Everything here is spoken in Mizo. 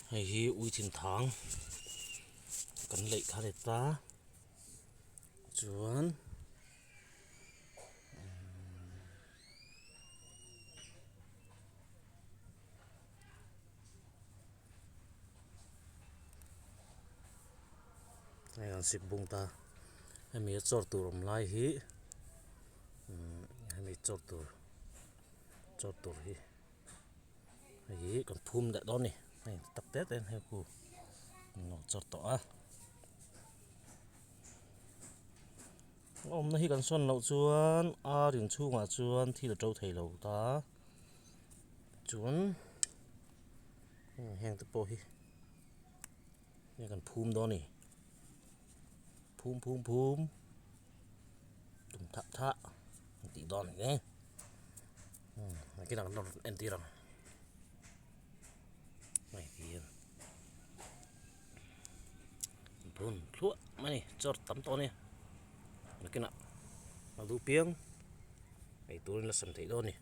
Hei hi ui thin thang kan leih kha ni ta chuan hei an sik bung ta hemi a chawr tur awm lai hi umm hemi chawr tur chawr tur hi. Hei hi kan phum leh dawn a ni hei tak te te hei khu an lo chawr tawh a a awmna hi kan sawn loh chuan ar inchhungah chuan thil a to thei lo ta chuan heng te pawh hi hei kan phum dawn a ni phum phum phum tum thah thah an tih dawn a ni. Nakinah kan rawn entir ang hei ti hian phun thluah mai a ni chawr tam tawh a ni nakinah a duh piang ei turin la sem theih dawn a ni.